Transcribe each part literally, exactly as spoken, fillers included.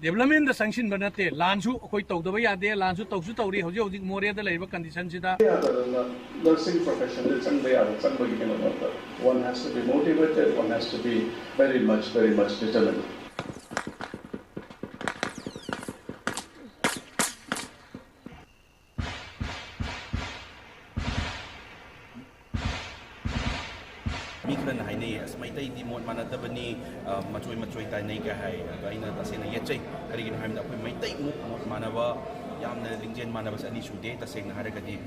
ꯗꯦꯕꯂꯞꯃꯦꯟꯗ ꯆꯪꯁꯤꯟꯕ ꯅꯠꯇꯦ, ꯂꯥꯟꯁꯨ ꯑꯩꯈꯣꯏ ꯇꯧꯗꯕ ꯌꯥꯗꯦ, ꯂꯥꯟꯁꯨ ꯇꯧꯁꯨ ꯇꯧꯔꯤ꯫ ꯍꯧꯖꯤꯛ ꯍꯧꯖꯤꯛ ꯃꯣꯔꯦꯗ ꯂꯩꯔꯤꯕ ꯀꯟꯗꯤꯁꯟꯁꯤꯗ ꯌꯥꯗꯗꯅ ꯅꯔꯁꯤꯡ ꯄ꯭ꯔꯣꯐꯦꯁꯟꯗ ꯆꯪꯕ ꯌꯥꯕ ꯆꯪꯕꯒꯤ ꯀꯩꯅꯣ ꯅꯠꯇꯕ, one has to be motivated, one has to be very much, very much determined. ꯃꯤ ꯈꯔꯅ ꯍꯥꯏꯅꯩꯌꯦ, "ꯑꯁ, ꯃꯩꯇꯩꯗꯤ ꯃꯣꯠ ꯃꯥꯟꯅꯗꯕꯅꯤ, ꯑ, ꯃꯆꯣꯏ ꯃꯆꯣꯏ ꯇꯥꯏꯅꯩ" ꯀꯥꯏ ꯍꯥꯏ꯫ ꯑꯗꯣ ꯑꯩꯅ ꯇꯁꯦꯡꯅ ꯌꯦꯠꯆꯩ꯫ ꯀꯔꯤꯒꯤꯅꯣ ꯍꯥꯏꯕꯗ ꯑꯩꯈꯣꯏ ꯃꯩꯇꯩꯃꯨꯛ ꯃꯣꯠ ꯃꯥꯟꯅꯕ, ꯌꯥꯝꯅ ꯂꯤꯡꯖꯦꯜ ꯃꯥꯟꯅꯕꯁꯦ ꯑꯅꯤ ꯁꯨꯗꯦ, ꯇꯁꯦꯡꯅ ꯍꯥꯏꯔꯒꯗꯤ꯫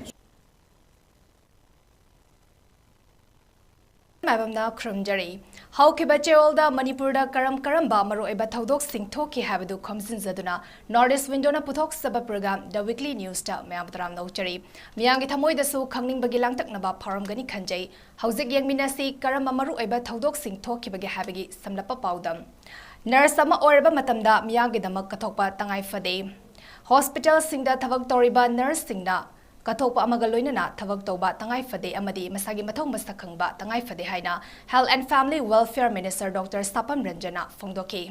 ꯃꯥꯏꯕꯝꯅ ꯈꯨꯔꯨꯝꯖꯔꯤ꯫ ꯍꯧꯈꯤꯕ ꯆꯌꯣꯜꯗ ꯃꯅꯤꯄꯨꯔꯗ ꯀꯔꯝ ꯀꯔꯝꯕ ꯃꯔꯨꯑꯣꯏꯕ ꯊꯧꯗꯣꯛꯁꯤꯡ ꯊꯣꯛꯈꯤ ꯍꯥꯏꯕꯗꯨ ꯈꯣꯝꯖꯤꯟꯖꯗꯨꯅ North East Windowꯅ ꯄꯨꯊꯣꯛꯆꯕ program The Weekly Newsꯇ ꯃꯌꯥꯝꯕꯨ ꯇꯔꯥꯝꯅ ꯑꯣꯛꯆꯔꯤ꯫ ꯃꯤꯌꯥꯝꯒꯤ ꯊꯃꯣꯏꯗꯁꯨ ꯈꯪꯅꯤꯡꯕꯒꯤ ꯂꯥꯡꯇꯛꯅꯕ ꯐꯥꯎꯔꯝꯒꯅꯤ ꯈꯟꯖꯩ꯫ ꯍꯧꯖꯤꯛ ꯌꯦꯡꯃꯤꯟꯅꯁꯤ ꯀꯔꯝꯕ ꯃꯔꯨꯑꯣꯏꯕ ꯊꯧꯗꯣꯛꯁꯤꯡ ꯊꯣꯛꯈꯤꯕꯒꯦ ꯍꯥꯏꯕꯒꯤ ꯁꯝꯂꯞꯄ ꯄꯥꯎꯗꯝ꯫ Nurse ꯑꯃ ꯑꯣꯏꯔꯕ ꯃꯇꯝꯗ ꯃꯤꯌꯥꯝꯒꯤꯗꯃꯛ ꯀꯠꯊꯣꯛꯄ ꯇꯉꯥꯏ ꯐꯗꯦ꯫ Hospitalꯁꯤꯡꯗ ꯊꯕꯛ ꯇꯧꯔꯤꯕ nurseꯁꯤꯡꯅ ꯀꯠꯊꯣꯛꯄ ꯑꯃꯒ ꯂꯣꯏꯅꯅ ꯊꯕꯛ ꯇꯧꯕ ꯇꯉꯥꯏ ꯐꯗꯦ ꯑꯃꯗꯤ ꯃꯁꯥꯒꯤ ꯃꯊꯧ ꯃꯁꯛ ꯈꯪꯕ ꯇꯉꯥꯏ ꯐꯗꯦ ꯍꯥꯏꯅ Health and Family Welfare Minister Doctor ꯁꯥꯄꯝ ꯔꯟꯖꯟꯅ ꯐꯣꯡꯗꯣꯛꯈꯤ꯫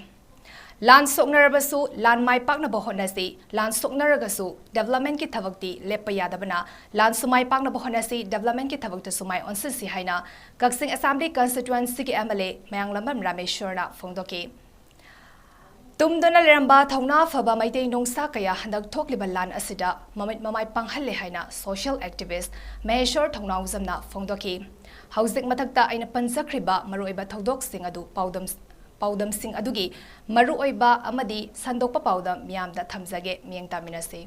ꯂꯥꯟ ꯁꯣꯛꯅꯔꯕꯁꯨ ꯂꯥꯟ ꯃꯥꯏ ꯄꯥꯛꯅꯕ ꯍꯣꯠꯅꯁꯤ꯫ ꯂꯥꯟ ꯁꯣꯛꯅꯔꯒꯁꯨ developmentꯀꯤ ꯊꯕꯛꯇꯤ ꯂꯦꯞꯄ ꯌꯥꯗꯕꯅ ꯂꯥꯟꯁꯨ ꯃꯥꯏ ꯄꯥꯛꯅꯕ ꯍꯣꯠꯅꯁꯤ, developmentꯀꯤ ꯊꯕꯛꯇꯁꯨ ꯃꯥꯏ ꯑꯣꯟꯁꯤꯟꯁꯤ ꯍꯥꯏꯅ ꯀꯛꯆꯤꯡ Assembly Constituencyꯒꯤ MLA ꯃꯌꯥꯡꯂꯝꯕꯝ ꯔꯥꯃꯦꯁ꯭ꯋꯔꯅ ꯐꯣꯡꯗꯣꯛꯈꯤ꯫ ꯇꯨꯝꯗꯨꯅ ꯂꯩꯔꯝꯕ ꯊꯧꯅꯥ ꯐꯕ ꯃꯩꯇꯩ ꯅꯨꯡꯁꯥ ꯀꯌꯥ ꯍꯟꯗꯛ ꯊꯣꯛꯂꯤꯕ ꯂꯥꯟ ꯑꯁꯤꯗ ꯃꯃꯤꯠ ꯃꯃꯥꯏ ꯄꯥꯡꯍꯜꯂꯦ ꯍꯥꯏꯅ social activist ꯃꯍꯦꯁ꯭ꯋꯔ ꯊꯧꯅꯥꯎꯖꯝꯅ ꯐꯣꯡꯗꯣꯛꯈꯤ꯫ ꯍꯧꯖꯤꯛ ꯃꯊꯛꯇ ꯑꯩꯅ ꯄꯟꯖꯈ꯭ꯔꯤꯕ ꯃꯔꯨꯑꯣꯏꯕ ꯊꯧꯗꯣꯛꯁꯤꯡ ꯑꯗꯨ ꯄꯥꯎꯗꯝ, ꯄꯥꯎꯗꯝꯁꯤꯡ ꯑꯗꯨꯒꯤ ꯃꯔꯨꯑꯣꯏꯕ ꯑꯃꯗꯤ ꯁꯟꯗꯣꯛꯄ ꯄꯥꯎꯗꯝ ꯃꯤꯌꯥꯝꯗ ꯊꯝꯖꯒꯦ, ꯃꯤꯠꯌꯦꯡ ꯇꯥꯃꯤꯟꯅꯁꯤ꯫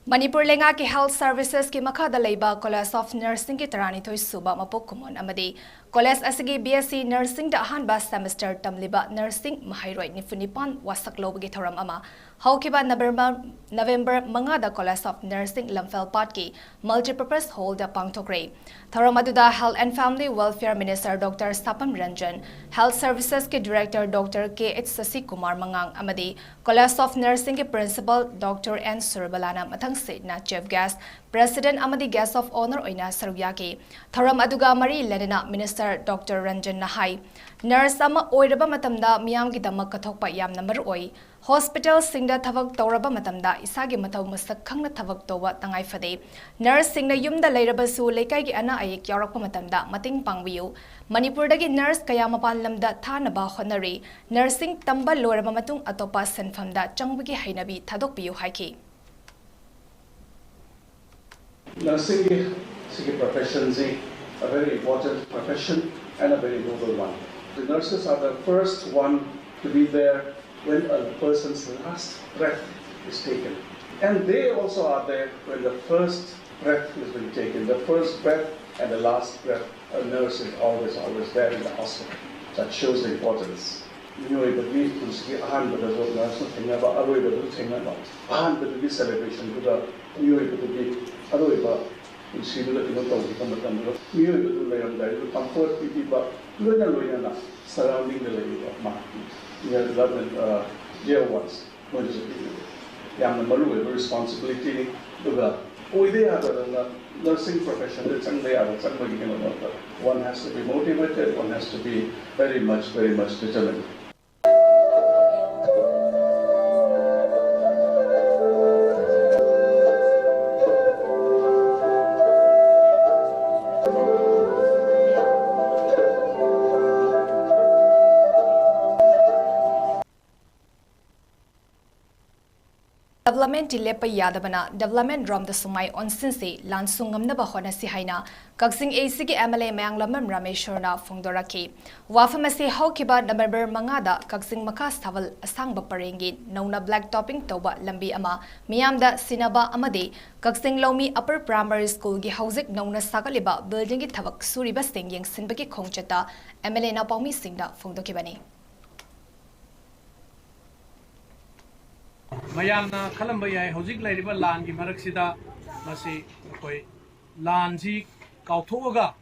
ꯃꯅꯤꯄꯨꯔ ꯂꯩꯉꯥꯛꯀꯤ Health Servicesꯀꯤ ꯃꯈꯥꯗ ꯂꯩꯕ College of Nursingꯒꯤ ꯇꯔꯥꯅꯤꯊꯣꯏ ꯁꯨꯕ ꯃꯄꯣꯛ ꯀꯨꯝꯑꯣꯟ ꯑꯃꯗꯤ college ꯑꯁꯤꯒꯤ BSc Nursingꯗ ꯑꯍꯥꯟꯕ semester ꯇꯝꯂꯤꯕ nursing ꯃꯍꯩꯔꯣꯏ ꯅꯤꯐꯨ ꯅꯤꯄꯥꯟ ꯋꯥꯁꯛ ꯂꯧꯕꯒꯤ ꯊꯧꯔꯝ ꯑꯃ ꯍꯧꯈꯤꯕ November, November ꯃꯉꯥꯗ College of Nursing ꯂꯝꯐꯦꯜꯄꯥꯠꯀꯤ Multipurpose Hallꯗ ꯄꯥꯡꯊꯣꯛꯈ꯭ꯔꯦ꯫ ꯊꯧꯔꯝ ꯑꯗꯨꯗ Health and Family Welfare Minister Doctor Sapam Ranjan, Health Servicesꯀꯤ Director Doctor K H Sasikumar ꯃꯉꯥꯡ ꯑꯃꯗꯤ College of Nursingꯒꯤ Principal Doctor ꯑꯦꯟ ꯁꯨꯔꯕꯂꯥꯅ ꯃꯊꯪ ꯁꯦꯠꯅ Chief Guest, President ꯑꯃꯗꯤ Guest of Honour ꯑꯣꯏꯅ ꯁꯔꯨꯛ ꯌꯥꯈꯤ꯫ ꯊꯧꯔꯝ ꯑꯗꯨꯒ ꯃꯔꯤ ꯂꯩꯅꯅ Minister Doctor ꯔꯟꯖꯟꯅ ꯍꯥꯏ, nurse ꯑꯃ ꯑꯣꯏꯔꯕ ꯃꯇꯝꯗ ꯃꯤꯌꯥꯝꯒꯤꯗꯃꯛ ꯀꯠꯊꯣꯛꯄ ꯌꯥꯝꯅ ꯃꯔꯨ ꯑꯣꯏ꯫ Hospitalꯁꯤꯡꯗ ꯊꯕꯛ ꯇꯧꯔꯕ ꯃꯇꯝꯗ ꯏꯁꯥꯒꯤ ꯃꯊꯧ ꯃꯁꯛ ꯈꯪꯅ ꯊꯕꯛ ꯇꯧꯕ ꯇꯉꯥꯏ ꯐꯗꯦ꯫ Nurseꯁꯤꯡꯅ ꯌꯨꯝꯗ ꯂꯩꯔꯕꯁꯨ ꯂꯩꯀꯥꯏꯒꯤ ꯑꯅꯥ ꯑꯌꯦꯛ ꯌꯥꯎꯔꯛꯄ ꯃꯇꯝꯗ ꯃꯇꯦꯡ ꯄꯥꯡꯕꯤꯌꯨ꯫ ꯃꯅꯤꯄꯨꯔꯗꯒꯤ nurse ꯀꯌꯥ ꯃꯄꯥꯟ ꯂꯝꯗ ꯊꯥꯅꯕ ꯍꯣꯠꯅꯔꯤ꯫ Nursing ꯇꯝꯕ ꯂꯣꯏꯔꯕ ꯃꯇꯨꯡ ꯑꯇꯣꯞꯄ ꯁꯤꯟꯐꯝꯗ ꯆꯪꯕꯒꯤ ꯍꯩꯅꯕꯤ ꯊꯥꯗꯣꯛꯄꯤꯌꯨ ꯍꯥꯏꯈꯤ꯫ Nursing ꯁꯤꯒꯤ professionꯁꯤ a very important profession and a very noble one. The nurses are the first one to be there when a person's last breath is taken. And they also are there when the first breath is being taken. The first breath and the last breath, a nurse is always, always there in the hospital. That shows the importance. ꯃꯤꯑꯣꯏꯕꯒꯤ ꯄꯨꯟꯁꯤꯒꯤ ꯑꯍꯥꯟꯕꯗꯁꯨ nurseꯅ ꯊꯦꯡꯅꯕ, ꯑꯔꯣꯏꯕꯗꯁꯨ ꯊꯦꯡꯅꯕ, ꯑꯍꯥꯟꯕꯗꯨꯒꯤ celebrationꯗꯨꯗ ꯃꯤꯑꯣꯏꯕꯗꯨꯒꯤ ꯑꯔꯣꯏꯕ ꯄꯨꯟꯁꯤꯗꯨꯗ ꯀꯩꯅꯣ ꯇꯧꯈꯤꯕ ꯃꯇꯝꯗꯨꯗ ꯃꯤꯑꯣꯏꯕꯗꯨ ꯂꯩꯔꯝꯗꯥꯏꯗꯨꯗ comfort ꯄꯤꯕꯤꯕ, ꯂꯣꯏꯅ ꯂꯣꯏꯅꯅ surroundingꯗ ꯂꯩꯔꯤꯕ ꯃꯍꯥꯛꯀꯤ dear loved and, uh, dear ones, ꯃꯣꯏꯗꯁꯨ ꯄꯤꯕꯤꯕ ꯌꯥꯝꯅ ꯃꯔꯨ ꯑꯣꯏꯕ responsibilityꯅꯤ꯫ ꯑꯗꯨꯒ ꯑꯣꯏꯗ ꯌꯥꯗꯗꯅ nursing professionꯗ ꯆꯪꯕ ꯌꯥꯕ, ꯆꯪꯕꯒꯤ ꯀꯩꯅꯣ ꯇꯧꯕꯗ, one has to be motivated, one has to be very much, very much determined. Developmentꯇꯤ ꯂꯦꯞꯄ ꯌꯥꯗꯕꯅ development ꯔꯣꯝꯗꯁꯨ ꯃꯥꯏ ꯑꯣꯟꯁꯤꯟꯁꯤ, ꯂꯥꯟꯁꯨ ꯉꯝꯅꯕ ꯍꯣꯠꯅꯁꯤ ꯍꯥꯏꯅ ꯀꯛꯆꯤꯡ ACꯒꯤ MLA ꯃꯌꯥꯡꯂꯝꯕꯝ ꯔꯥꯃꯦꯁꯣꯔꯅ ꯐꯣꯡꯗꯣꯔꯛꯈꯤ꯫ ꯋꯥꯐꯝ ꯑꯁꯤ ꯍꯧꯈꯤꯕ November ꯃꯉꯥꯗ ꯀꯛꯆꯤꯡ ꯃꯈꯥ ꯁꯥꯕꯜ ꯑꯁꯥꯡꯕ ꯄꯔꯦꯡꯒꯤ ꯅꯧꯅ black topping ꯇꯧꯕ ꯂꯝꯕꯤ ꯑꯃ ꯃꯤꯌꯥꯝꯗ ꯁꯤꯟꯅꯕ ꯑꯃꯗꯤ ꯀꯛꯆꯤꯡ ꯂꯧꯃꯤ Upper Primary Schoolꯒꯤ ꯍꯧꯖꯤꯛ ꯅꯧꯅ ꯁꯥꯒꯠꯂꯤꯕ buildingꯒꯤ ꯊꯕꯛ ꯁꯨꯔꯤꯕꯁꯤꯡ ꯌꯦꯡꯁꯤꯟꯕꯒꯤ ꯈꯣꯡꯆꯠꯇ MLAꯅ ꯄꯥꯎꯃꯤꯁꯤꯡꯗ ꯐꯣꯡꯗꯣꯛꯈꯤꯕꯅꯤ꯫ ꯃꯌꯥꯝꯅ ꯈꯜꯂꯝꯕ ꯌꯥꯏ, ꯍꯧꯖꯤꯛ ꯂꯩꯔꯤꯕ ꯂꯥꯟꯒꯤ ꯃꯔꯛꯁꯤꯗ ꯃꯁꯤ ꯑꯩꯈꯣꯏ ꯂꯥꯟꯁꯤ ꯀꯥꯎꯊꯣꯛꯑꯒ